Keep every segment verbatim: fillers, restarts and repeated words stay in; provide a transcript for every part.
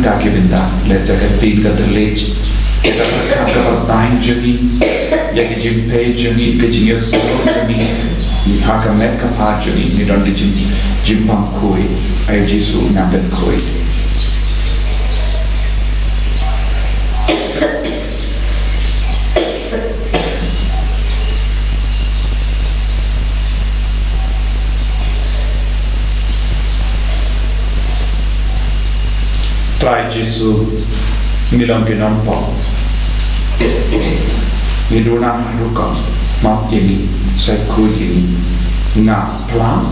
Ka ki bynta, lehse ka ktien ka thylliej, ka pyrkhat ka pyrthei jong ngi, ïa ka jingpeit jong ngi, ka jingïasoh jong ngi, ha ka met ka phad jong ngi, ngi don ka jing, jingpang khuid, ai Jisu nang pyn khuid. Trai Jisu, ngi long ki nongpop. Ngi duna ha rukom, map ïa ngi, sa khuid ïa ngi. Nga phlang.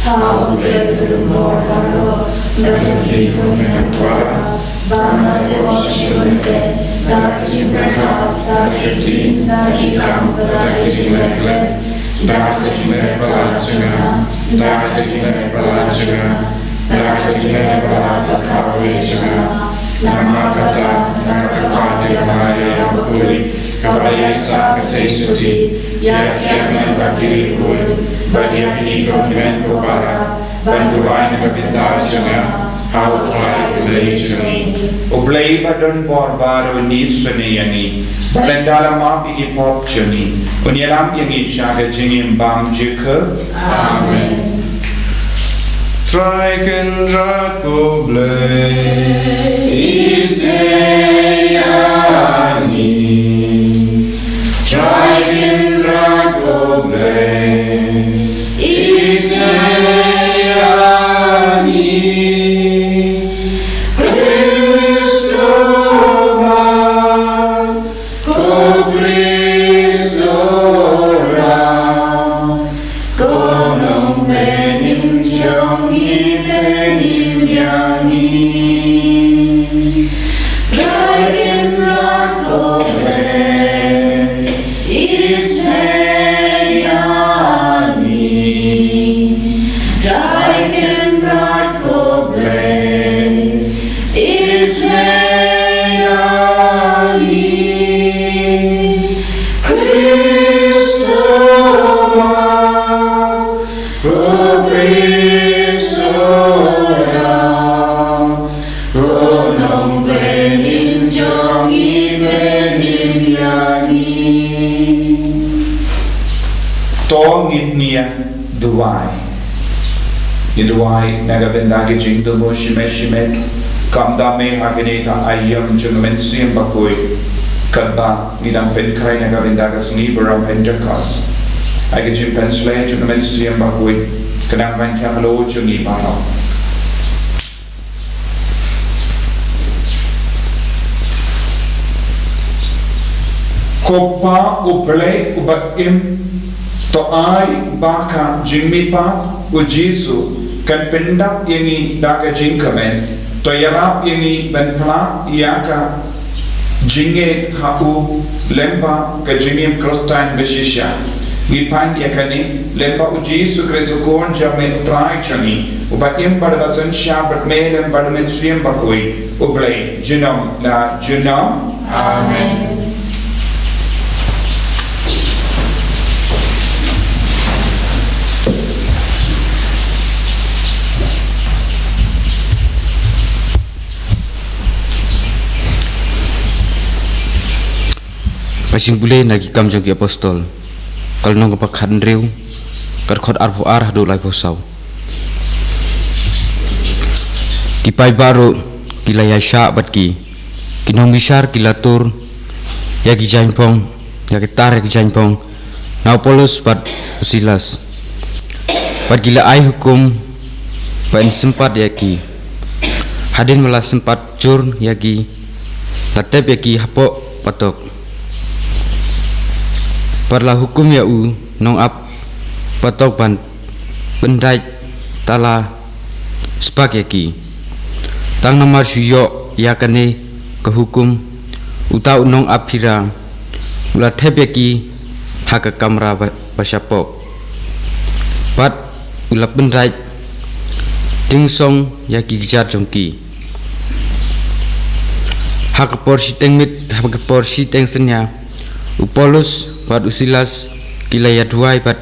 Hau le bor haro, da ki hum ne kwara. Ba ma te wa shi bun te, da ka jingpyrkhat, da ka ktien, da ki kam, da ka jingmut, da ka jingmut palat jong nga, da ka jingmut palat jong nga, da ka jingmut palat ka khaw le jong nga. Namar kata, nga kyrpad ïa ka Maria Bakhuid, kaba ïaisah ka jingsuti, ïa ki hynmen bad ki riew, bad ïa kine kiba hynmen ko para, ban duwai na ka bynta jong nga ha U Trai U Blei jong ngi. U Blei ba don bor baroh un isynei ïa ngi, ba lynda la map ïa ki pop jong ngi, un ïalam ïa ngi sha ka jingim bymjukut. Amen. Trai Kynrad ko Blei, isynei ïa ngi. Trai Kynrad ko Blei, isynei ïa ngi. Khrist u Map, ko Khrist u Rah, ko Nongpynim jong ngi, pynim ïa ngi. Trai Kynrad ko Blei, isynei ïa ngi. Trai Kynrad ko Blei, isynei ïa ngi. Khrist u Map, ko Khrist u Rah, ko Nongpynim jong ngi, pynim ïa ngi. To ngin ïa duwai. Ngi duwai na ka bynta ki jingthmu shimet shimet, kam da me ha kane ka aïom jong U Mynsiem Bakhuid. Katba ngi dang pynkhreh na ka bynta ka sngi burom Pentekost, ai ka jingpynshlei jong U Mynsiem Bakhuid kan nang ban kham halor jong ngi baroh. Ko Pa U Blei uba im, to ai ba ka jingmihpat U Jisu kan pyndap ïa ngi da ka jingkmen. To ïarap ïa ngi ban phla ïa ka jingngeit ha u lem bad ka jingim Khristan ba shisha. Ngi pan ïa kane lem bad U Jisu Khrist U Khun jong me U Trai jong ngi, uba im bad uba synshar bad me lem bad U Mynsiem Bakhuid, U Blei junom la junom. Amen. Ka jingpule na Ki Kam jong ki Apostol, ka lynnong kaba khathynriew, ka dkhot arphew ar haduh laiphew saw. Ki paidbah ruh ki la ïaishah bad ki, ki nongbishar ki la tur ïa ki jaiñphong, ïa ki tar ïa ki jaiñphong na u Paulus bad u Silas. Bad ki la ai hukum ba yn sympat ïa ki. Hadien ba la sympat jur ïa ki, la tep ïa ki hapoh patok. Bad la hukum ïa u nongap patok ban pyndait tala spak ïa ki. Tang namar shu ïoh ïa kane ka hukum, uta u nongap phira u la thep ïa ki ha ka kamra ba, ba shapoh. Bad u la pyndait tyngsong ïa ki kjat jong ki. Ha ka por shiteng miet, ha ka por shiteng synñia, u Paulus bad u Silas ki la ïaduwai bad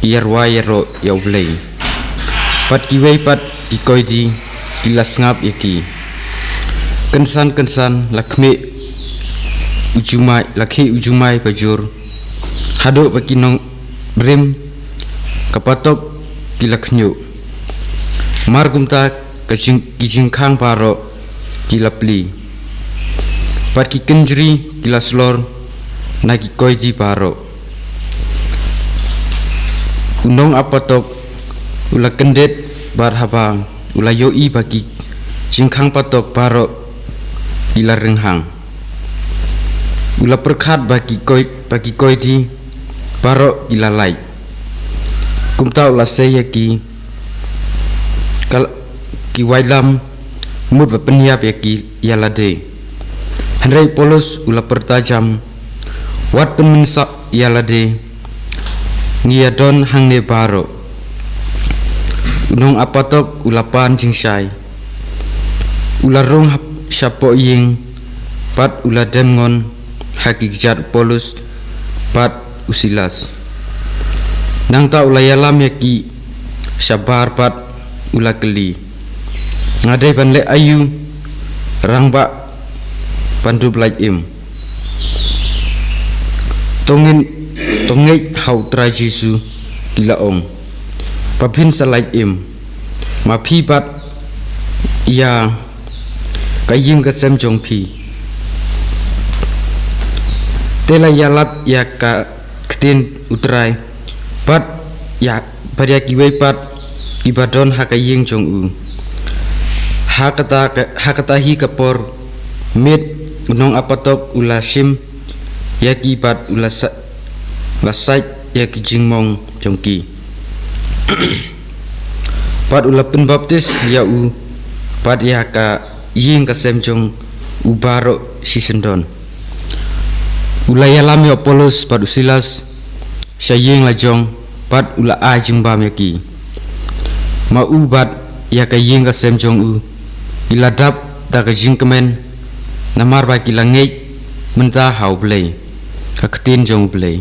ïarwai ïaroh ïa U Blei. Bad kiwei pat ki koidi ki la sngap ïa ki. kynsan kynsan la khmih u jumai, la khih u jumai bajur. Haduh ba ki nongrim ka patok ki la khñiuh. Mar kumta ka jing, ki jingkhang baroh ki la plie. Bad ki kynjri ki la slor na ki koidi baroh. U nongap patok u la kyndit bad haba u la ïohi ba ki jingkhang patok baroh ki la rynghang. U la pyrkhat ba ki koi, ba ki koidi baroh ki la lait. Kumta u la sei ïa ki, ka, ki waitlam mut ba pynïap ïa ki ïa lade. Hynrei Paulus u la pyrta jam, wat pynmynsaw ïa lade, ngi ïa don hangne baroh. U nongap patok u la pan jingshai. U la rung hap shapoh ïing bad u la dem ngon ha ki kjat Paulus bad u Silas. Nangta u la ïalam ïa ki shabar bad u la kylli, nga dei ban leh aïu rangbah ban dup lait im? To ngin, to ngeit ha u Trai Jisu, ki la ong, ba phin sa lait im, ma phi bad ïa ka ïing ka sem jong phi. Te la ïalap ïa ka ktien u Trai bad ïa, bad ïa kiwei pat kiba don ha ka ïing jong u. Ha kata ka, ha kata hi ka por miet u nongap patok u la shim ïa ki bad u la sa, la sait ïa ki jingmong jong ki. Bad u la pynbaptis ïa u bad ïa ka ïing ka sem jong u baroh shisyndon. U la ïalam ïa u Paulus bad u Silas sha ïing la jong bad u la ai jingbam ïa ki. Ma u bad ïa ka ïing ka sem jong u ki la dap da ka jingkmen, namar ba ki la ngeit mynta ha U Blei, ka ktien jong U Blei.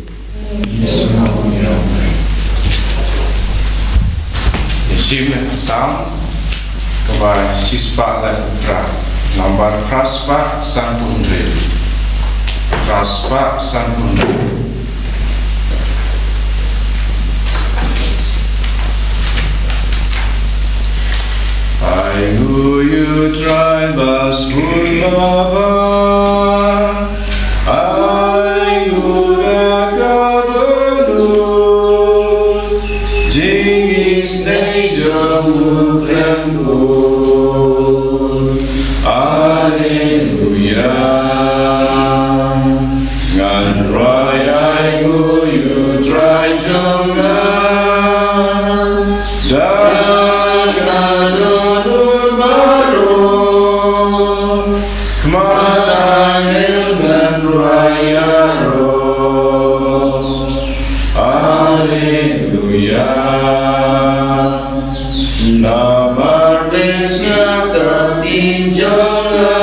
Ngi shim ïa ka Salm kaba shispah laiphew phra, nambar phraspah sanphew hynriew. Phraspah sanphew hynriew. Ai nguh ïa U Trai ba sbun ba bha. Ai nguh da ka dohnud. Jingisynei jong U khlem bun. Alleluia. Ngan ruh ai nguh ïa U Trai jong nga. Da ka dohnud baroh. Kmie ngan ruh ïaroh. Alleluia. Namar phi sngap ka ktien jong nga.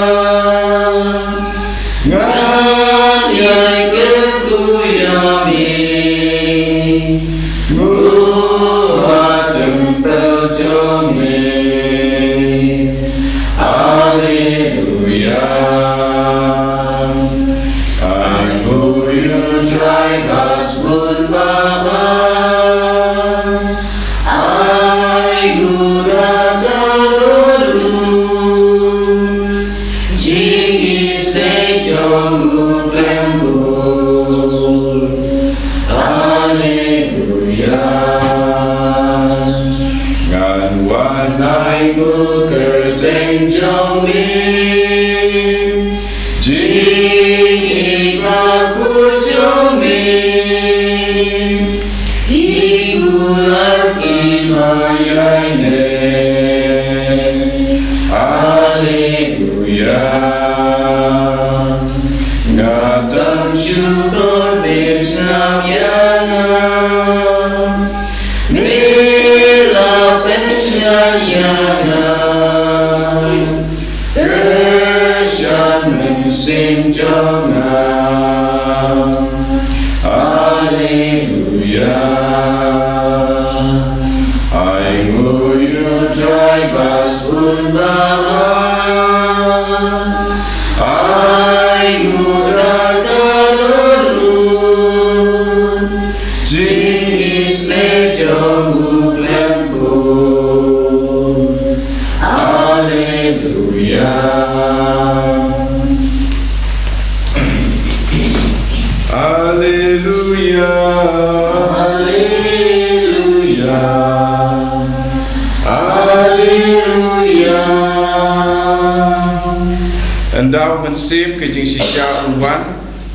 Ngan ïai kyrkhu ïa me. Nguh ha templ jong me. Alleluia. Ai nguh ïa U Trai ba sbun ba bha. Ai nguh da ka dohnud. Jingisynei jong U khlem bun. Alleluia. Ngan wan ai nguh kyrteng jong me. Jingim bakhuid jong me. Ki kular ki ba ïaineh. Alleluia. Nga dang shu khot, me sngap ïa nga. Me la pynshai ïa nga. Kyrshan mynsiem jong nga. Alleluia. Ai nguh ïa U Trai ba sbun ba bha. Haleluya, haleluya, haleluya. Ynda u Mynsiem ka jingshisha u wan,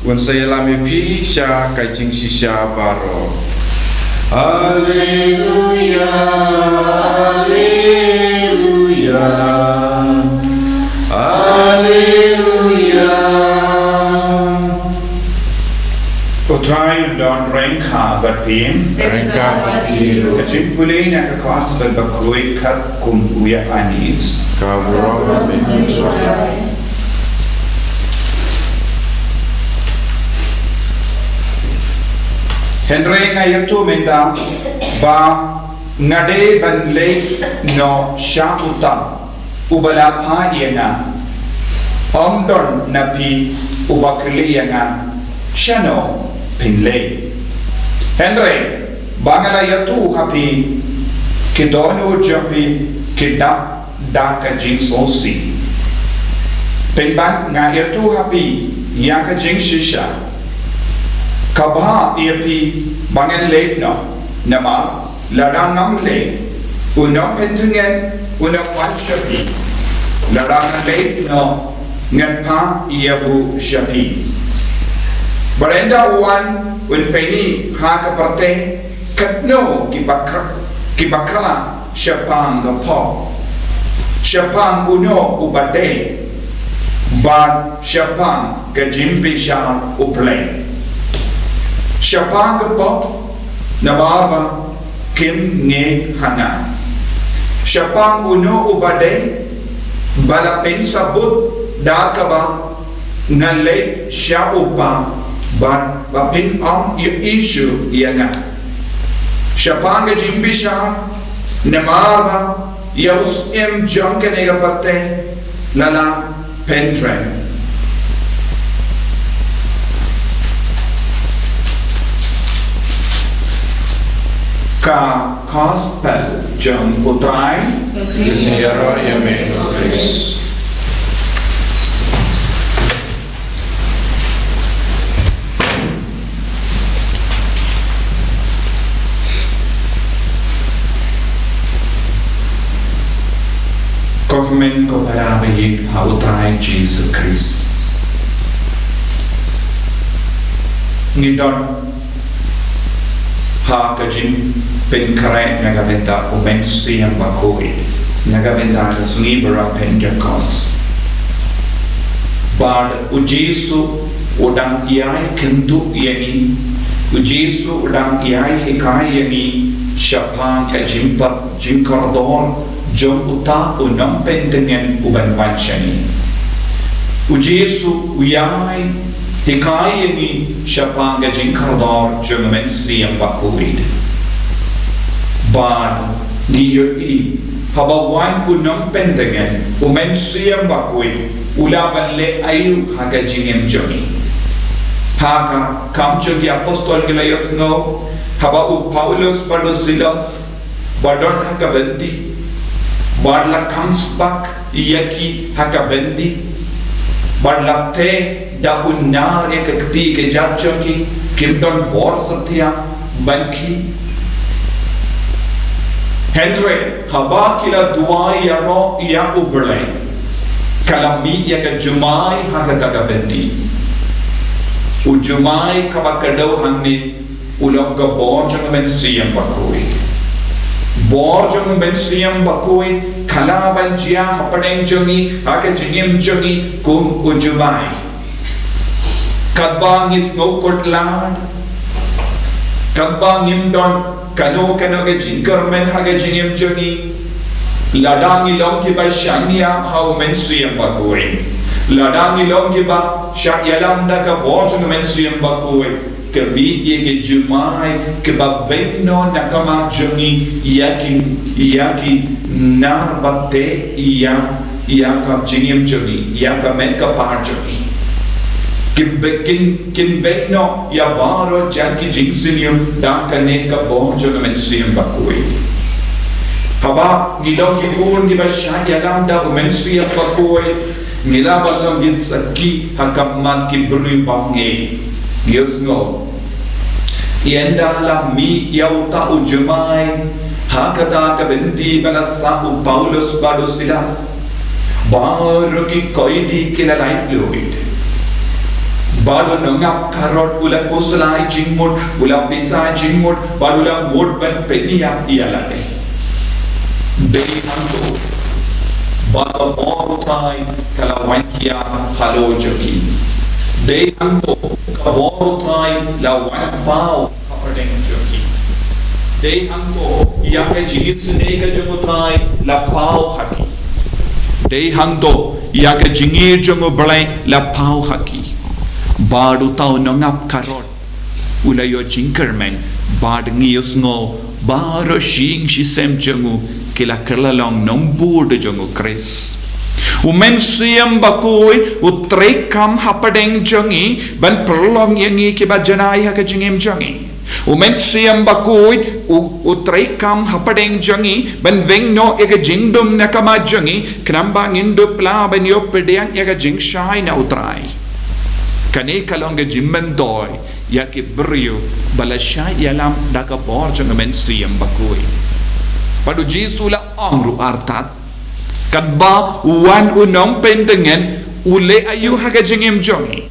un sa ïalam ïa phi sha ka jingshisha baroh. Haleluya, haleluya, haleluya. U Trai un don ryngkat bad phi. Ryngkat bad phi ruh. Ka jingpule na ka Gospel bakhuid katkum u Ïoannis. Ka burom ïa me, Trai. Hynrei nga ïathuh mynta ba nga dei ban leit noh sha uta uba la phah ïa nga. Ym don na phi uba kylli ïa nga, shano phin leit. Hynrei ba nga la ïathuh ha phi, ki dohnud jong phi ki dap da ka jingsngewsih. Pynban nga ïathuh ha phi ïa ka jingshisha, ka bha ïa phi ba ngan leit noh, namar lada ngam leit, u Nongpyntngen un ym wan sha phi. Lada nga leit noh, ngan phah ïa u sha phi. Bad ynda u wan, un pyni ha ka pyrthei katno ki bakra-, ki bakla shaphang ka pop, shaphang uno uba dei, bad shaphang ka jingbishar U Blei. Shaphang ka pop, namar ba kim ngeit ha nga. Shaphang uno uba dei, ba la pynsabut da kaba nga leit sha u Kpa, bad ba phin ym ïohi shuh ïa nga. Shaphang ka jingbishar, namar ba ïa u syiem jong kane ka pyrthei la la pyntrei. Ka Gospel jong U Trai. Jingïaroh ïa me, Khrist. Ko hynmen ko para ba ïeit ha U Trai Jisu Khrist. Ngi don ha ka jingpynkhreh na ka bynta U Mynsiem Bakhuid, na ka bynta ka sngi ba la Pentekost. Bad U Jisu u dang ïai kynduh ïa ngi, U Jisu u dang ïai hikai ïa ngi shaphang ka jingpynkordor jong uta u Nongpyntngen uban wan sha ngi. U Jisu u ïai hikai ïa ngi shaphang ka jingkordor jong U Mynsiem Bakhuid. Bad ngi ïohi, haba wan u Nongpyntngen, U Mynsiem Bakhuid u lah ban leh aïu ha ka jingim jong ngi. Ha ka Kam jong ki Apostol ngi la ïohsngew, haba u Paulus bad u Silas ba don ha ka byndi, ba la khang spah ïa ki ha ka byndi, ba la theh da u nar ïa ka kti ka jait jong ki, kim don bor satia ban khih. Hynrei haba ki la duwai ïaroh ïa U Blei, ka la mih ïa ka jumai ha kata ka byndi. U jumai kaba kdew hangne u long ka bor jong U Mynsiem Bakhuid. Bor jong U Mynsiem Bakhuid ka lah ban jia hapdeng jong ngi, ha ka jingim jong ngi kum u jumai. Katba ngi sngewkhuslai, katba ngim don kano kano ka jingkyrmen ha ka jingim jong ngi, lada ngi long kiba shaniah ha U Mynsiem Bakhuid, lada ngi long kiba shah ïalam da ka bor jong U Mynsiem Bakhuid, ka mih ïa ka jumai kaba beiñ noh na ka mat jong ngi ïa ki, ïa ki nar ba theh ïa, ïa ka jingim jong ngi, ïa ka met ka phad jong ngi. Kin beiñ, kin, kin beiñ noh ïa baroh jan ki jingsniew da kane ka bor jong U Mynsiem Bakhuid. Haba ngi long ki khun kiba shah ïalam da U Mynsiem Bakhuid, ngi lah ban long ki sakhi ha khmat ki briew bymngeit. Ïohsngew, Ynda la mih ïa uta u jumai ha kata ka bynta ba la sah u Paulus bad u Silas, baroh ki koidi ki la lait luid. Bad u nongap karot u la khuslai jingmut, u la pisa jingmut, bad u la mut ban pynïap ïa lade. Dei hangto ba ka bor u Trai ka la wan hiar halor jong ki. Dei hangto ka bor u Trai la wan paw hapdeng jong ki. Dei hangto ïa ka jingisynei ka jong u Trai la paw ha ki. Dei hangto ïa ka jingïeit jong u Blei la paw ha ki. Bad uta u nongap karot u la ïoh jingkyrmen, bad ngi ïohsngew baroh shi ïing shi sem jong u ki la kylla long nongbud jong u Khrist. U Mynsiem Bakhuid u treikam hapdeng jong ngi ban pynlong ïa ngi kiba janai ha ka jingim jong ngi. U Mynsiem Bakhuid u, u treikam hapdeng jong ngi ban weng noh ïa ka jingdum na ka mat jong ngi, khnang ba ngin dup lah ban ïoh pdiang ïa ka jingshai na u Trai. Kane ka long ka jingmyntoi ïa ki briew ba la shah ïalam da ka bor jong u Mynsiem Bakhuid. Bad u Jisu u la ong ruh artat, katba u wan u nongpyndengngeit, u leh aïu ha ka jingim jong ngi?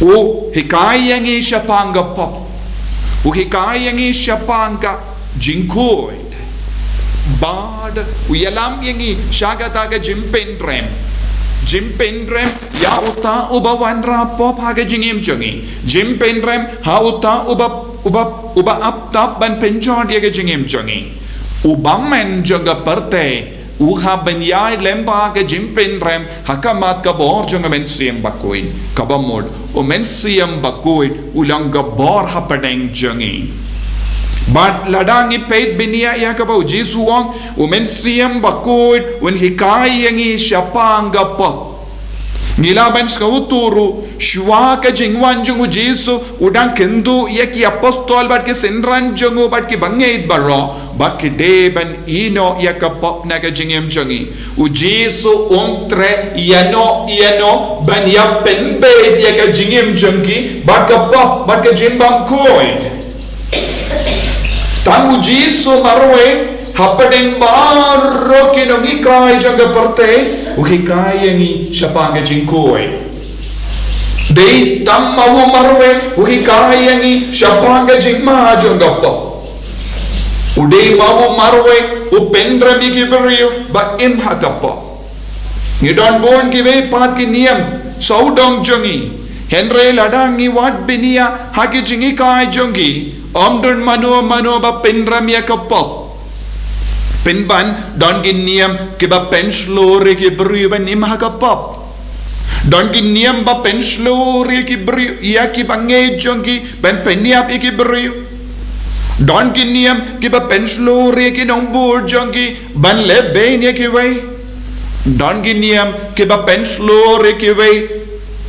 U hikai ïa ngi shaphang ka pop. U hikai ïa ngi shaphang ka jingkhuid. Bad u ïalam ïa ngi sha kata ka jingpynrem. Jingpynrem ïa uta uba wanrah pop ha ka jingim jong ngi. Jingpynrem ha uta uba, uba, uba ap tap ban pynjot ïa ka jingim jong ngi. U bymman jong ka pyrthei u hap ban ïai lyngba ka jingpynrem ha khmat ka bor jong u Mynsiem Bakhuid. Kaba mut, u Mynsiem Bakhuid u long ka bor hapdeng jong ngi. Bad lada ngi peit bniah ïa kaba u Jisu u ong, u Mynsiem Bakhuid un hikai ïa ngi shaphang ka pop. Ngi lah ban sngewthuh ruh, shuwa ka jingwan jong u Jisu, u dang kynduh ïa ki apostol bad ki synran jong u bad ki bangeit baroh ba ki dei ban ïehnoh ïa ka pop na ka jingim jong ngi. U Jisu um treh ïano ïano ban ïa pynbeit ïa ka jingim jong ki bad ka pop bad ka jingbymkhuid. Tang u Jisu marwei hapdeng baroh ki nonghikai jong ka pyrthei u hikai ïa ngi shaphang ka jingkhuid. Dei tang ma u marwei u hikai ïa ngi shaphang ka jingma jong ka pop. U dei ma u marwei u pynrem ïa ki briew ba im ha ka pop. Ngi don bun kiwei pat ki niam sawdong jong ngi. Hynrei lada ngi wad bniah ha ki jinghikai jong ki, ym don mano mano ba pynrem ïa ka pop. Pynban don ki niam kiba pynshlur ïa ki briew ban im ha ka pop. Don ki niam ba pynshlur ïa ki briew, ïa ki bangeit jong ki ban pynïap ïa ki briew. Don ki niam kiba pynshlur ïa ki nongbud jong ki ban leh bein ïa kiwei. Don ki niam kiba pynshlur ïa kiwei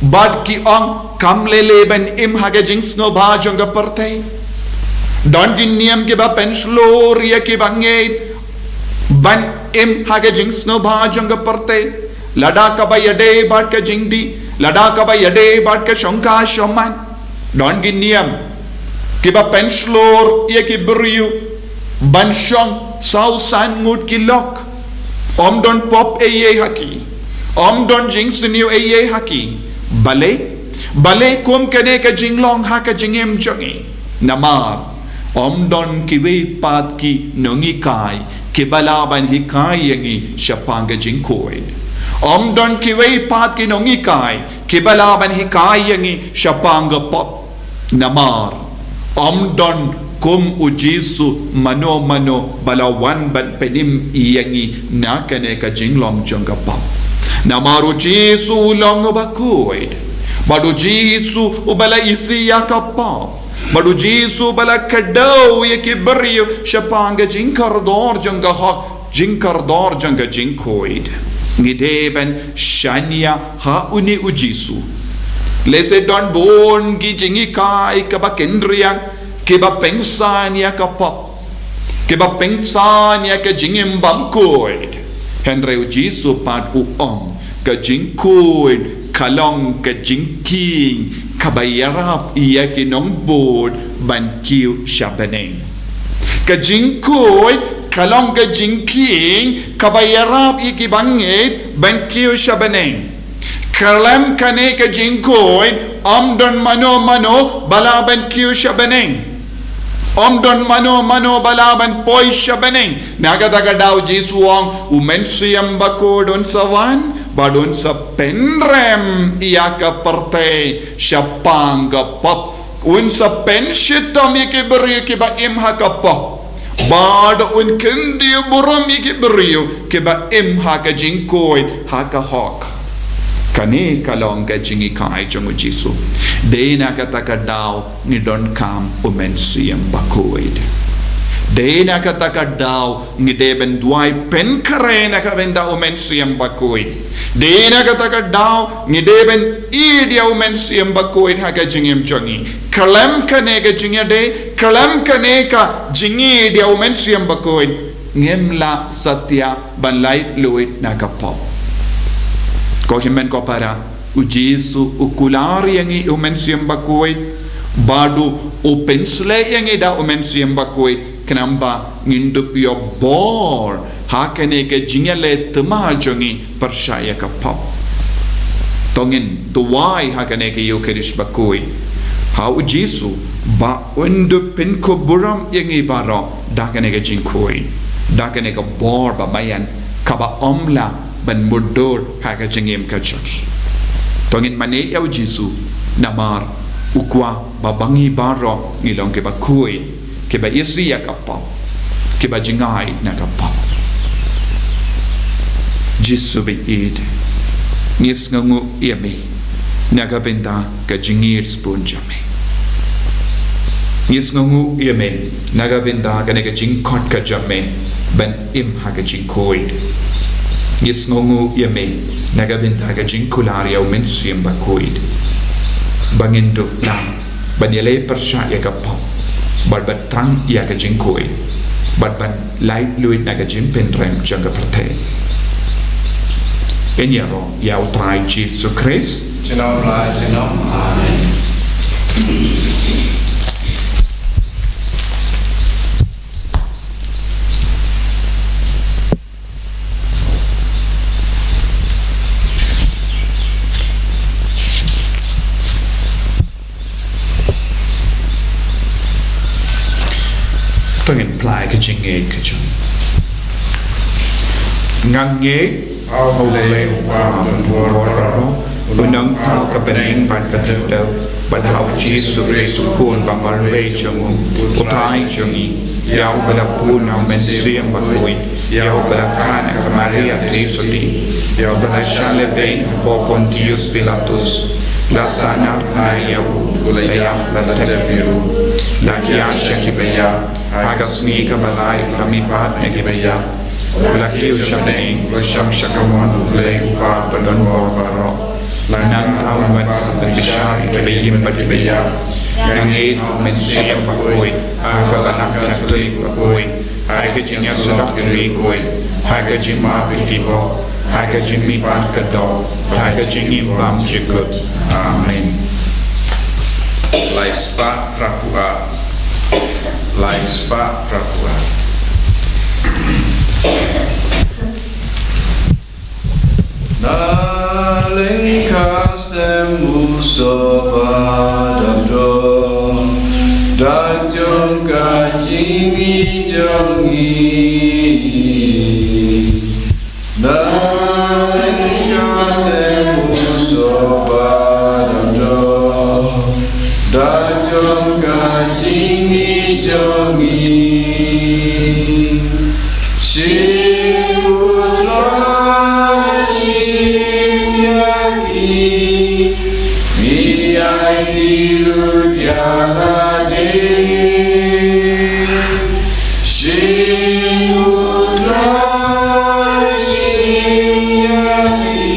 bad ki ong kam lei lei ban im ha ka jingsngewbha jong ka pyrthei. Don ki niam kiba pynshlur ïa ki bangeit ban im ha ka jingsngewbha jong ka pyrthei. Lada kaba ïadei bad ka jingdih, lada kaba ïadei bad ka shongkha shoman. Don ki niam kiba pynshlur ïa ki briew ban shong saw san ngut ki lok. Ym don pop ei ei ha ki. Ym don jingsniew ei ei ha ki. Balei? Balei kum kane ka jinglong ha ka jingim jong ngi? Namar ym don kiwei pat ki nonghikai kiba lah ban hikai ïa ngi shaphang ka jingkhuid. Ym don kiwei pat ki nonghikai kiba lah ban hikai ïa ngi shaphang ka pop. Namar ym don kum u Jisu mano mano ba la wan ban pynim ïa ngi na kane ka jinglong jong ka pop. Namar u Jisu u long uba khuid. Bad u Jisu uba la isih ïa ka pop. Bad u Jisu uba la kdew ïa ki briew shaphang ka jingkordor jong ka hok, jingkordor jong ka jingkhuid. Ngi dei ban shaniah ha une u Jisu. Lehse don bun ki jinghikai kaba kynriang kiba pynsan ïa ka pop, kiba pynsan ïa ka jingim bymkhuid. Hynrei u Jisu pat u ong ka jingkhuid ka long ka jingkheiñ kaba ïarap ïa ki nongbud ban kiew sha bneng. Ka jingkhuid ka long ka jingkheiñ kaba ïarap ïa ki bangeit ban kiew sha bneng. Khlem kane ka jingkhuid, ym don mano mano ba lah ban kiew sha bneng. Ym don mano mano ba lah ban poi sha bneng. Na kata ka daw Jisu u ong, U Mynsiem Bakhuid un sa wan bad un sa pynrem ïa ka pyrthei shaphang ka pop. Un sa pynshitom ïa ki briew kiba im ha ka pop, bad un kyndit burom ïa ki briew kiba im ha ka jingkhuid ha ka hok. Kane ka long ka jinghikai jong u Jisu. Dei na kata ka daw ngi donkam u Mynsiem Bakhuid. Dei na kata ka daw ngi dei ban duwai pynkhreh na ka bynta u Mynsiem Bakhuid. Dei na kata ka daw ngi dei ban ïeit ïa u Mynsiem Bakhuid ha ka jingim jong ngi. Khlem kane ka jingïadei, khlem kane ka jingïeit ïa u Mynsiem Bakhuid, ngim lah satia ban laitluid na ka pop. Ko hynmen ko para, u Jisu u kular ïa ngi u Mynsiem Bakhuid, bad u pynsleh ïa ngi da u Mynsiem Bakhuid, khnang ba ngin dup ïoh bor ha kane ka jingïaleh thymmai jong ngi pyrshah ïa ka pop. To ngin duwai ha kane ka Ïukharist bakhuid ha u Jisu ba un dup pynkupburom ïa ngi baroh da kane ka jingkhuid, da kane ka bor ba maïan kaba ym lah ban mutdur ha ka jingim ka jong ngi. To ngin mane ïa u Jisu namar u kwah ba ngi baroh ngi long kiba khuid, kiba isih ïa ka pop, kiba jngai na ka pop. Jisu ba ïeit, ngi sngewnguh ïa me na ka bynta ka jingïeit sbun jong me. Ngi sngewnguh ïa me na ka bynta kane ka jingkhot ka jong me ban im ha ka jingkhuid. Ngi sngewnguh ïa me na ka bynta ka jingkular ïa u Mynsiem Bakhuid, ba ngin dup nang ban ïaleh pyrshah ïa ka pop, bad ban thrang ïa ka jingkhuid, bad ban laitluid na ka jingpynrem jong ka pyrthei. Ngin ïaroh ïa u Trai Jisu Khrist. Junom la junom. Amen. To ngin plie ka jingngeit ka jong ngi. Nga ngeit ha U Blei U Kpa Uba don bor baroh, U Nongthaw ka bneng bad ka dewdewbah, bad ha U Jisu Khrist U Khun ba marwei jong U, U Trai jong ngi, ïa uba la bun na U Mynsiem Bakhuid, ïa uba la kha na ka Maria Theisotti, ïa uba la shah lehbeiñ hapoh Pontius Pilatus, la sahnarphna ïa u, la ïap, la tep ïa u, la khiah sha kiba ïap, ha ka sngi kaba lai u la mihpat na kiba ïap, u la kiew sha bneng, u la shong sha kamon U Blei U Kpa Uba don bor baroh. Nangta un wan ban bishar ïa kiba im bad kiba ïap. Nga ngeit ha U Mynsiem Bakhuid, ha ka Balang Katholik bakhuid, ha ka jingïasyllok ïa ki khuid, ha ka jingmap ïa ki pop, ha ka jingmihpat ka doh, ha ka jingim bymjukut. Amen. Lai spah phra phew ar. Lai spah phra phew ar. Na lyngkha stem u soh ba dap don, dak jong ka jingim jong ngi. Na lyngkha stem u soh ba dap don, dak jong ka jingim jong ngi. Shim U Trai, shim ïa ngi, ngi aiti lut ïa lade. Shim U Trai, shim ïa ngi,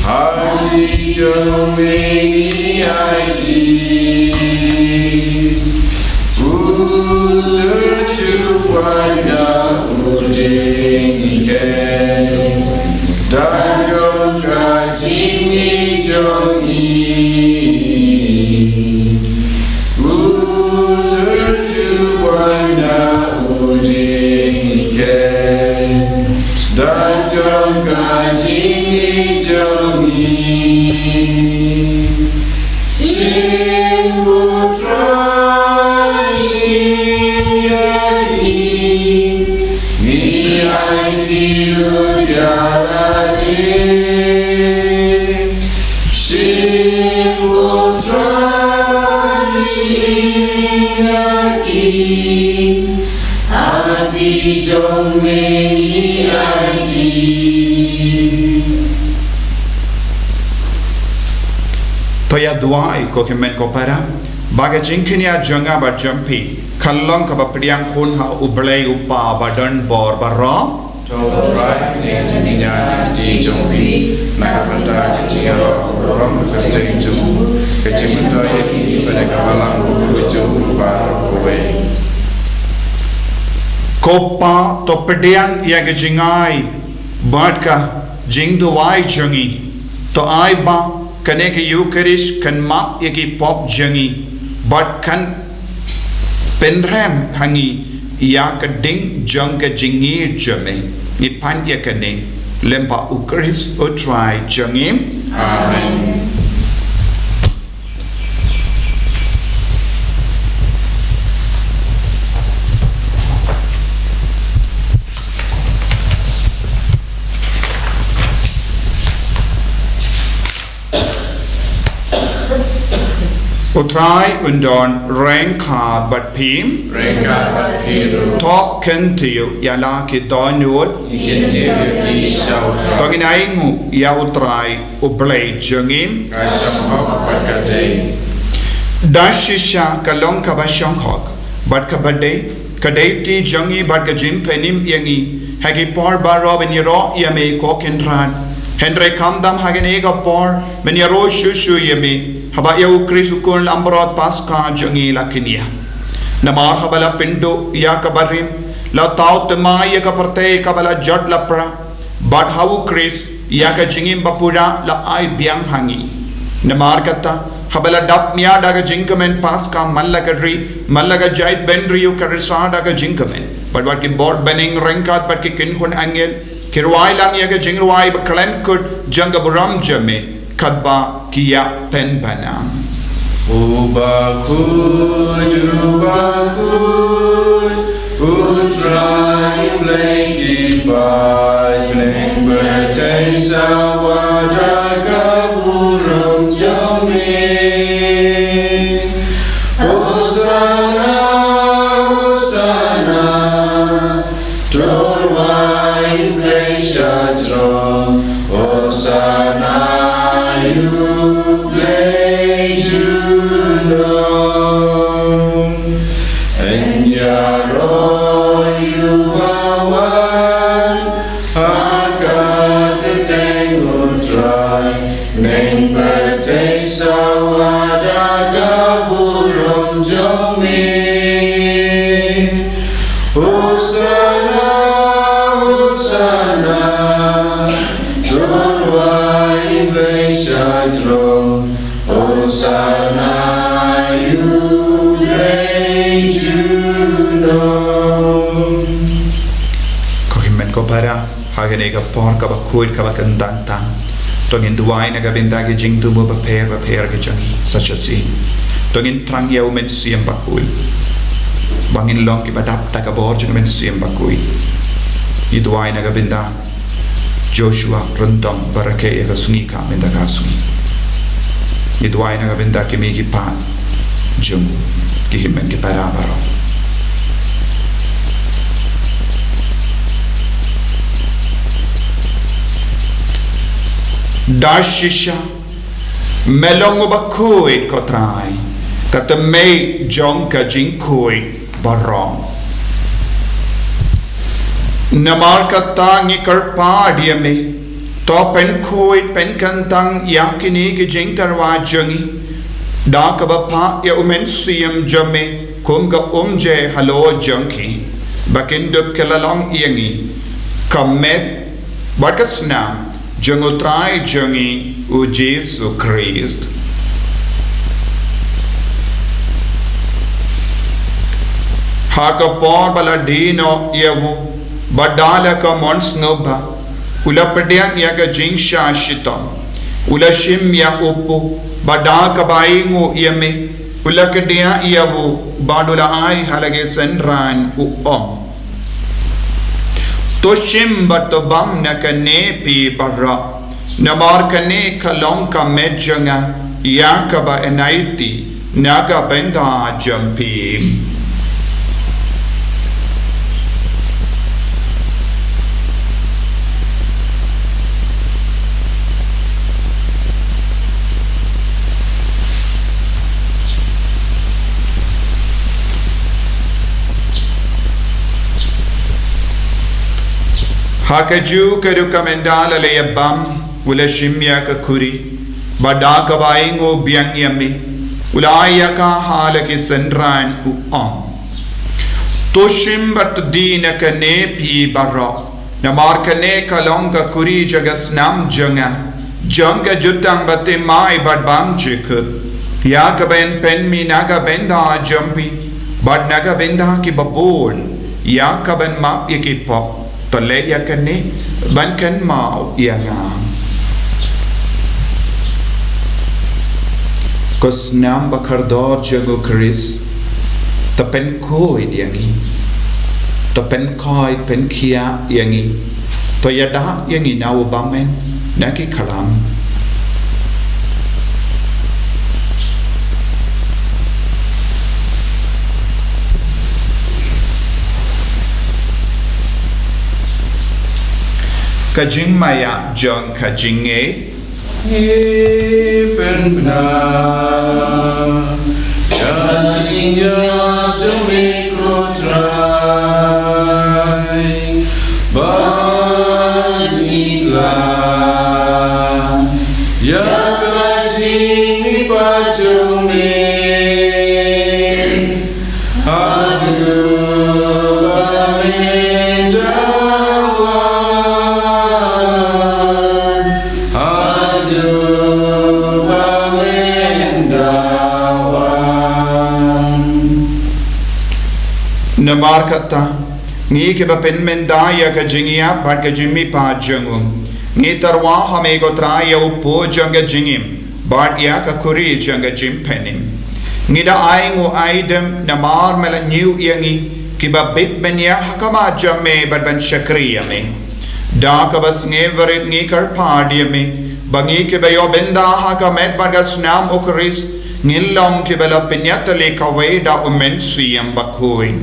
ha kti jong me ngi aiti. U Trai u kwah ïa u Aiti jong me ngi aiti. To ïa duwai ko hynmen ko para, ba ka jingkñia jong nga bad jong phi kan long kaba pdiang hun ha U Blei U Kpa ba don bor baroh. To U Trai, kane ka jingkñia na ka kti jong phi, na ka bynta ka jingïaroh burom kyrteng jong u, ka jingmyntoi ïa phi bad ïa ka balang bakhuid jong u baroh kawei. Ko Pa, to pdiang ïa ka jingai bad ka jingduwai jong ngi. To ai ba kane ka Eukharist kan map ïa ki pop jong ngi bad kan pynrem ha ngi ïa ka ding jong ka jingïeit jong me. Ngi pan ïa kane lem bad U Khrist U Trai jong ngi. Amen. U Trai un don ryngkat bad phi. Ryngkat bad phi ruh. To kyntiew ïa la ki dohnud. Ngi kyntiew ïa phi sha U Trai. To ngin ainguh ïa U Trai U Blei jong ngi. Ka shong hok bad ka dei. Da shisha ka long kaba shong hok bad kaba dei, ka dei ka kti jong ngi bad ka jingpynim ïa ngi ha ki por baroh ban ïaroh ïa me ko Kynrad. Hynrei khamtam ha kane ka por ban ïaroh shuh shuh ïa me, haba ïa U Khrist U Khun Langbrot Paskha jong ngi la kñia. Namar haba la pynduh ïa ka barim, la thaw thymmai ïa ka pyrthei kaba la jot la pra, bad ha U Khrist ïa ka jingim bapura la ai biang ha ngi. Namar kata, haba la dap mih da ka jingkmen Paskha man la ka ri, man la ka jaitbynriew ka risa da ka jingkmen. Bad wat ki bor bneng ryngkat bad ki kynhun angel ki rwai lang ïa ka jingrwai bakhlem kut jong ka burom jong me, katba ki ïa pynpaw. U bakhuid, u bakhuid, U Trai Blei ki paid, bneng pyrthei sawa da ka burom jong me. Hosana, hosana, to rwai Blei sha jrong. Hosana ïa U Blei junom. Yn ïaroh ïa uba wan ha ka kyrteng U Trai. Bneng pyrthei sawa da ka burom jong me. Hosana, hosana, to rwai Blei sha jrong. Hosana ïa U Blei junom. Ko hynmen ko para, ha kane ka por kaba khuid kaba kyntang tang, to ngin duwai na ka bynta ki jingthmu bapher bapher ki jong ngi sa shisien. To ngin thrang ïa U Mynsiem Bakhuid ba ngin long kiba dap da ka bor jong U Mynsiem Bakhuid. Ngi duwai na ka bynta Joshua Ryndong ba rakhe ïa ka sngi ka mynta ka sngi. Ngi duwai na ka bynta ki mei ki pa jong u, ki hynmen ki para baroh. Da shisha me long uba khuid ko Trai, ka tymmen jong ka jingkhuid baroh. Namar kata ngi kyrpad ïa me, to pynkhuid pynkyntang ïa kine ki jingtyrwa jong ngi da kaba phah ïa U Mynsiem jong me kum ka umjai halor jong ki, ba kin dup ki la long ïa ngi ka met bad ka snam jong U Trai jong ngi U Jisu Khrist. Ha ka por ba la die noh ïa u, bad da la ka mon sngewbha, u la pdiang ïa ka jingshah shitom, u la shim ïa u paw, bad da kaba ainguh ïa me, u la kdiah ïa u, bad u la ai ha la ki synran, u ong: To shim bad to bam na kane phi baroh, namar kane ka long ka met jong nga ïa kaba yn aiti Na ka bynta jong phi. Ha kajuh ka dei ka mynta la leit bam, u la shim ïa ka khuri, bad da kaba ainguh biang ïa me, u la ai ïa ka ha la ki synran, u ong: To shim bad to die na kane phi baroh, namar kane ka long ka khuri jong ka snam jong nga, jong ka jutang bathymmai bad bymjukut, ïa kaba yn pynmih na ka bynta jong phi bad na ka bynta kiba bun, ïa kaban map ïa ki pop. To leh ïa kane ban kynmaw ïa nga. Ka snam bakordor jong u Khrist, to pynkhuid ïa ngi, to pynkhuid pynkhiah ïa ngi, to ïada ïa ngi na u bymman na ki khlam. Ka jingmaïa jong ka jingngeit. Ngi pynbna ïa ka jingïap jong me ko Trai, bad ngi khlad ïa ka jingmihpat jong me. Haduh ba men da wan, haduh ba men da wan. Namar kata, ngi kiba pynmynda ïa ka jingïap bad ka jingmihpat jong u, ngi tyrwa ha me ko Trai ïa u pud jong ka jingim, bad ïa ka khuri jong ka jingpynim. Ngi da ainguh aidem namar me la ñiew ïa ngi kiba bit bniah ha khmat jong me bad ban shakri ïa me. Da kaba sngewrit ngi kyrpad ïa me ba ngi kiba ïoh bynta ha ka met bad ka snam u Khrist, ngin long kiba la pynïatylli kawei da u Mynsiem Bakhuid.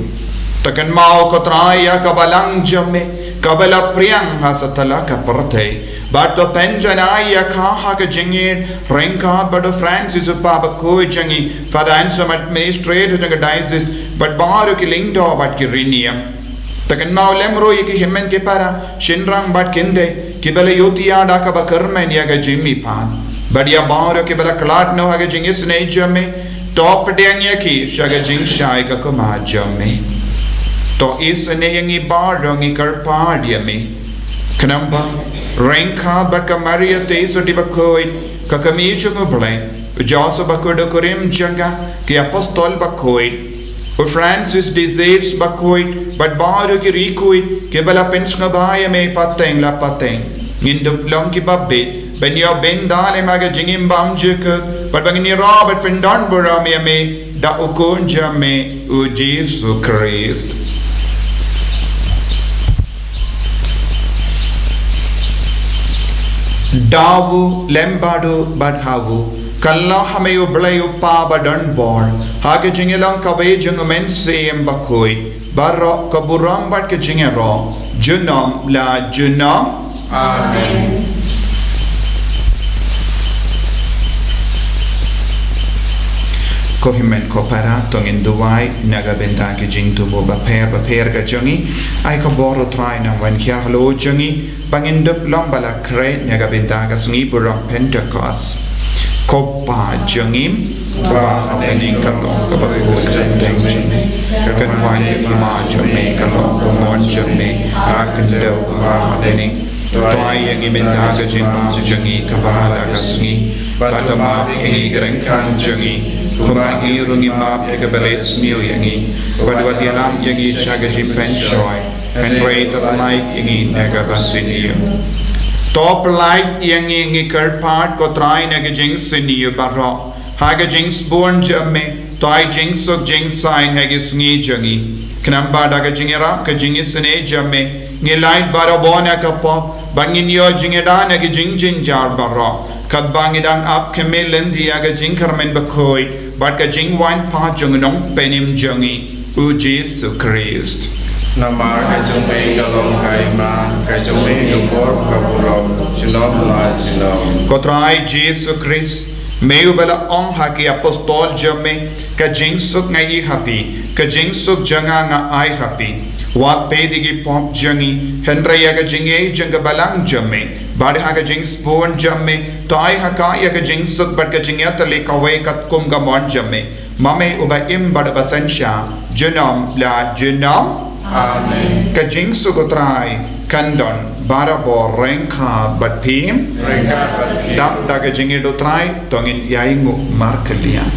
To kynmaw ko Trai ïa ka balang jong me kaba la phriang ha satlak ka pyrthei, bad to pynjanai ïa ka ha ka jingïeit ryngkat bad u Francis u Papa bakhuid jong ngi, Father Anselm administrator jong ka diocese, bad baroh ki lyngdoh bad ki riewniam. To kynmaw lem ruh ïa ki hynmen ki para, shynrang bad kynthei kiba la ïohthiah da kaba kyrmen ïa ka jingmihpat, bad ïa baroh kiba la khlad noh ha ka jingisynei jong me. To pdiang ïa ki sha ka jingshai ka khmat jong me. To isynei ïa ngi baroh, ngi kyrpad ïa me. Khnang ba ryngkat bad ka Maria Theisotti bakhuid, ka Kmie jong u Blei, u Joseph bakhuid u kurim jong ka, ki apostol bakhuid, u Francis de Sales bakhuid, bad baroh ki riewkhuid kiba la pynsngewbha ïa me pateng la pateng, ngin dup long kiba bit ban ïoh bynta lem ha ka jingim bymjukut, bad ba ngin ïaroh bad pyndon burom ïa me da u Khun jong me, u Jisu Khrist. Da u, lem bad u, bad ha u, kylla ha me U Blei U Kpa badonbor, ha ka jingïalong kawei jong U Mynsiem Bakhuid, baroh ka burom bad ka jingïaroh junom la junom. Amen. Ko hynmen ko para, to ngin duwai na ka bynta ki jingthmu bapher bapher ka jong ngi. Ai ka bor U Trai nang wan hiar halor jong ngi, ba ngin dup long ba la khreh na ka bynta ka sngi burom Pentekost. Ko Pa jong ngi, uba ha bneng, ka long kaba khuid ka kyrteng jong me. Kan wan ïa ka kyrteng jong me, ka long ka mon jong me ha ka khyndew kaba ha bneng. To ai ïa ngi mynta ka jingmap jong ngi kaba ha la ka sngi. Bad to map ïa ngi ki ryngkat jong ngi, kumba ngi ruh ngi map ïa kiba la isynei ïa ngi. Bad wat ïalam ïa ngi sha ka jingpynshoi, hynrei to pyllait ïa ngi na kaba sniew. To pyllait ïa ngi, ngi kyrpad ko Trai, na ka jingsniew baroh, ha ka jingsbun jong me. To ai jingsuk jingsaiñ ha ki sngi jong ngi, khnang ba da ka jingïarap ka jingisynei jong me, ngin lait barabor na ka pop, bad ngin ïoh jingïada na ki jingjynjar baroh, katba ngi dang ap khmih lynti ïa ka jingkyrmen bakhuid bad ka jingwan pat jong u Nongpynim jong ngi, u Jisu Khrist. Namar ka jong me ka long ka hima, ka jong me ka por ka burom, junom la junom. Ko Trai Jisu Khrist, me uba la ong ha ki apostol jong me, ka jingsuk nga ai ha phi, ka jingsuk jong nga nga ai ha phi. Wat peit ïa ki pop jong ngi, hynrei ïa ka jingïeit jong ka balang jong me, bad ha ka jingsbun jong me, to ai ha ka ïa ka jingsuk bad ka jingïatylli kawei katkum ka mon jong me, ma me uba im bad uba synshar, junom la junom. Amen. Ka jingsuk u Trai kan don barabor ryngkat bad phi. Ryngkat bad phi. Dap da ka jingïeit u Trai, to ngin ïainguh markylliang.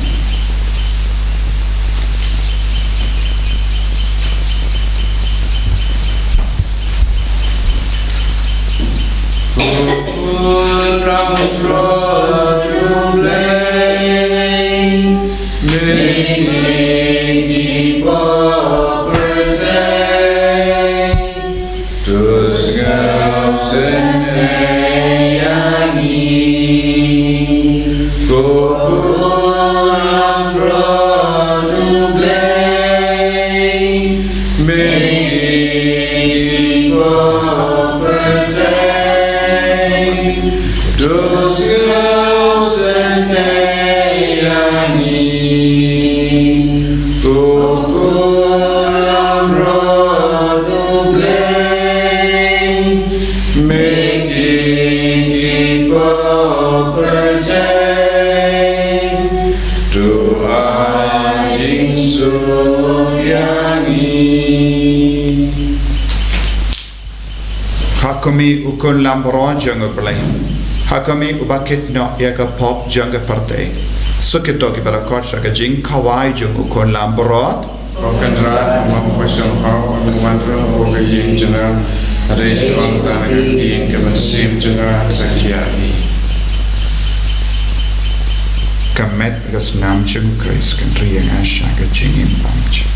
Ha khmih, u khun lambrot jong U Blei. Ha khmih, uba kit noh ïa ka pop jong ka pyrthei. Suk ïa kito kiba la khot sha ka jingkhawai jong u khun lambrot. Ko Kynrad, mo ka shong hok, mo wanrah mo ka ïing jong nga. Hynrei shu ong tang ïa ka ktien ka mynsiem jong nga sa khia hi. Ka met ka snam jong U Khrist kan ri ïa nga sha ka jingim bymjukut.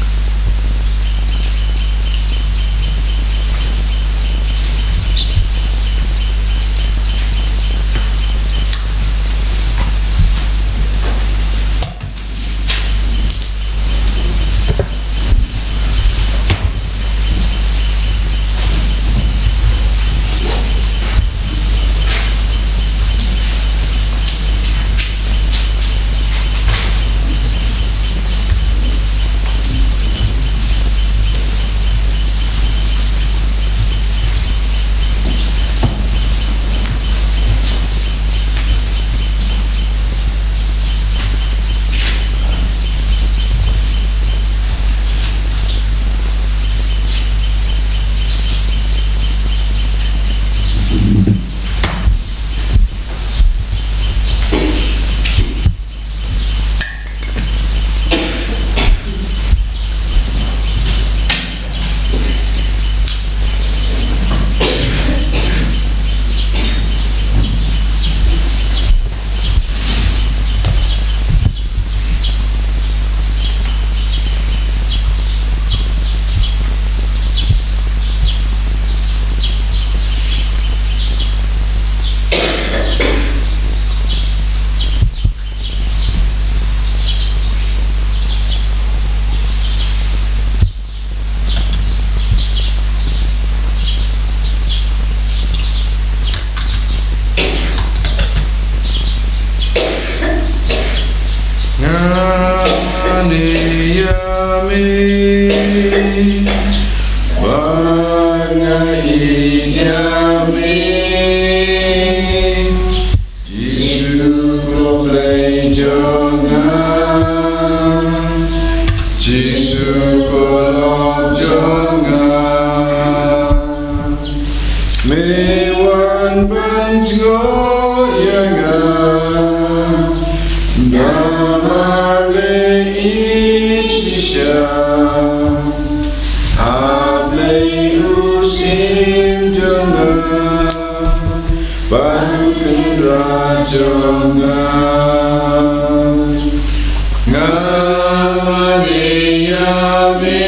Nga mane ïa me, ba nga ïeit ïa me. Jisu ko Blei jong nga, Jisu ko Lord jong nga. Me wan ban jngoh ïa nga, namar me ïeit shisha. A Blei u Syiem jong nga, Baroh Kynrad jong nga, nga mane ïa me,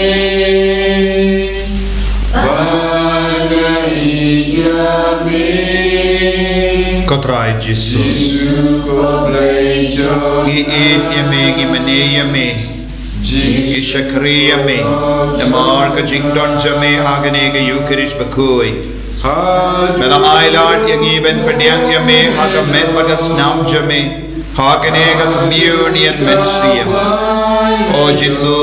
ba nga ïeit ïa me. Ko Trai Jisu. Ngi ïeit ïa me, ngi mane ïa me, ngi shakri ïa me namar ka jingdon jong me ha kane ka Ïukharist bakhuid. Me la ai lad ïa ngi ban pdiang ïa me ha ka met bad ka snam jong me ha kane ka Communion Mynsiem. O Jisu,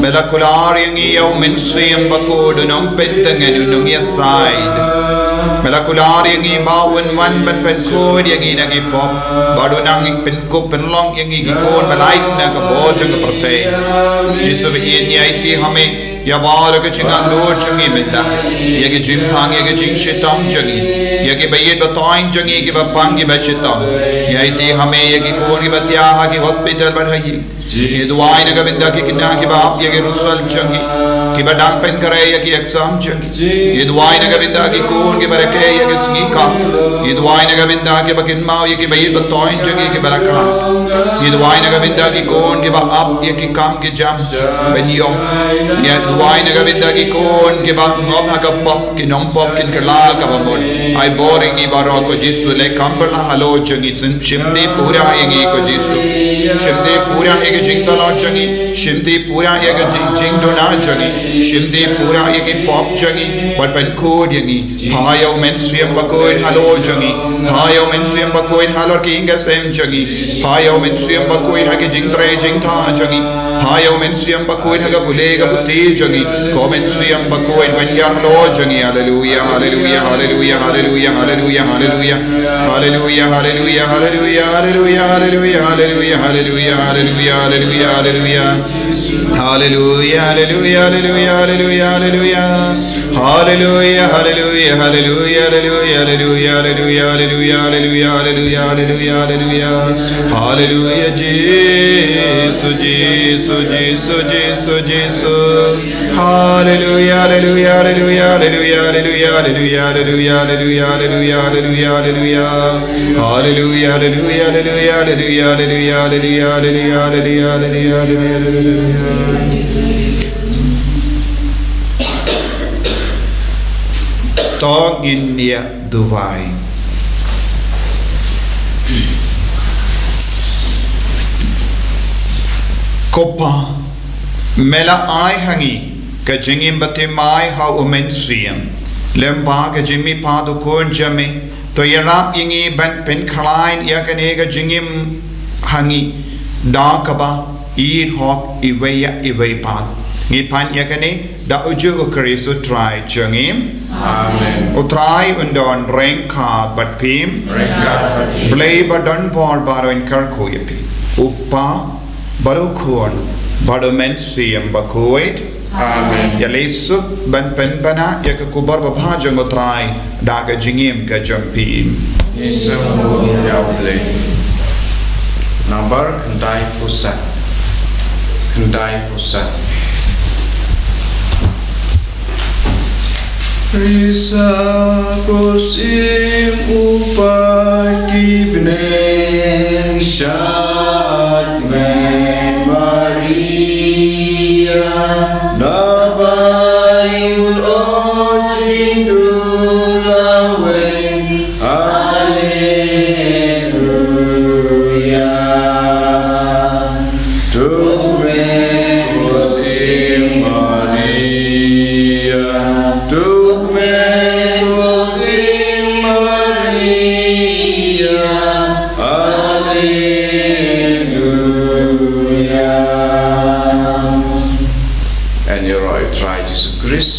me la kular ïa ngi ïa u Mynsiem Bakhuid un ym pyntngen, un ym ïasaid. Me la kular ïa ngi ba un wan ban pynkhuid ïa ngi na ki pop, bad un nang pynkup pynlong ïa ngi ki khun ba lait na ka bor jong ka pyrthei. Jisu, ba ïeit, ngi aiti ha me ïa baroh ki jingangnud jong ngi mynta, ïa ki jingpang, ïa ki jingshitom jong ngi, ïa ki ba ïeit ba toiñ jong ngi, ki ba pang, ki ba shitom. Ngi aiti ha me ïa ki khun ki ba thiah ha ki hospital bad ha ïing. Ngi duwai na ka bynta ki khynnah ki ba ap ïa ki result jong ki, ki ba dang pynkhreh ïa ki exam jong ki. Ngi duwai na ka bynta ki khun ki ba rakhe ïa ki sngi ka. Ngi duwai na ka bynta ki ba kynmaw ïa ki ba ïeit ba toiñ jong ki, ki ba la khlad. Ngi duwai na ka bynta ki khun ki ba ap ïa ki kam ki jam ban ïoh. Ngi duwai na ka bynta ki khun ki ba ngop ha ka pop, ki nongpop, kin kylla ka bamut. Ai bor ïa ngi baroh ko Jisu, leh kam pyrshah halor jong ngi, shim, shimti pura ïa ngi ko Jisu. Shimti pura ïa ka jingtalon jong ngi, shimti pura ïa ka jing, jingduna jong ngi, shimti pura ïa ki pop jong ngi, bad pynkhuid ïa ngi. Phah ïa u Mynsiem Bakhuid halor jong ngi. Phah ïa u Mynsiem Bakhuid halor ki ïing ki sem jong ngi. Phah ïa u Mynsiem Bakhuid ha ki jingtrei jingthaw jong ngi. Phah ïa u Mynsiem Bakhuid ha ka pule ka puthi jong ngi. Ko Mynsiem Bakhuid, wan hiar halor jong ngi. Haleluia, haleluia, haleluia, haleluia, haleluia, haleluia. Haleluia, haleluia, haleluia, haleluia, haleluia, haleluia, haleluia, haleluia, haleluia. Haleluia, haleluia, haleluia, haleluia, haleluia. Haleluia, haleluia, haleluia, haleluia, haleluia, haleluia, haleluia, haleluia, haleluia. Haleluia, Jisu, Jisu, Jisu, Jisu, Jisu. Haleluia, haleluia, haleluia, haleluia, haleluia, haleluia, haleluia, haleluia, haleluia, haleluia. Haleluia, haleluia, haleluia, haleluia, haleluia, haleluia, haleluia, haleluia, haleluia. To ngin ïa duwai. Ko Pa, me la ai ha ngi ka jingim baptismai ha u Mynsiem, lem bad ka jingmihpat u Khun jong me. To ïarap ïa ngi ban pynkhlaiñ ïa kane ka jingim ha ngi da kaba ïeit hok iwei ïa iwei pat. Ngi pan ïa kane da u juh u Khrist u Trai jong ngi. Amen. U Trai un don ryngkat bad phi. Ryngkat bad phi. Blei ba don bor baroh un kyrkhu ïa phi. U Pa, bad u Khun, bad u Mynsiem Bakhuid. Amen. Ïaleh suk ban pynbna ïa ka khubor babha jong u Trai da ka jingim ka jong phi. Ngi sngewbha ïa u Blei. Number khyndai phew saw. Khyndai phew saw. Risa ko sim u Paki bneng shat me Maria, na bai u lo jingdulaweng. Haleluia. Tuk me ko sim Maria, tuk me ko sim Maria. Haleluia. And your right, right. Jisu Khrist.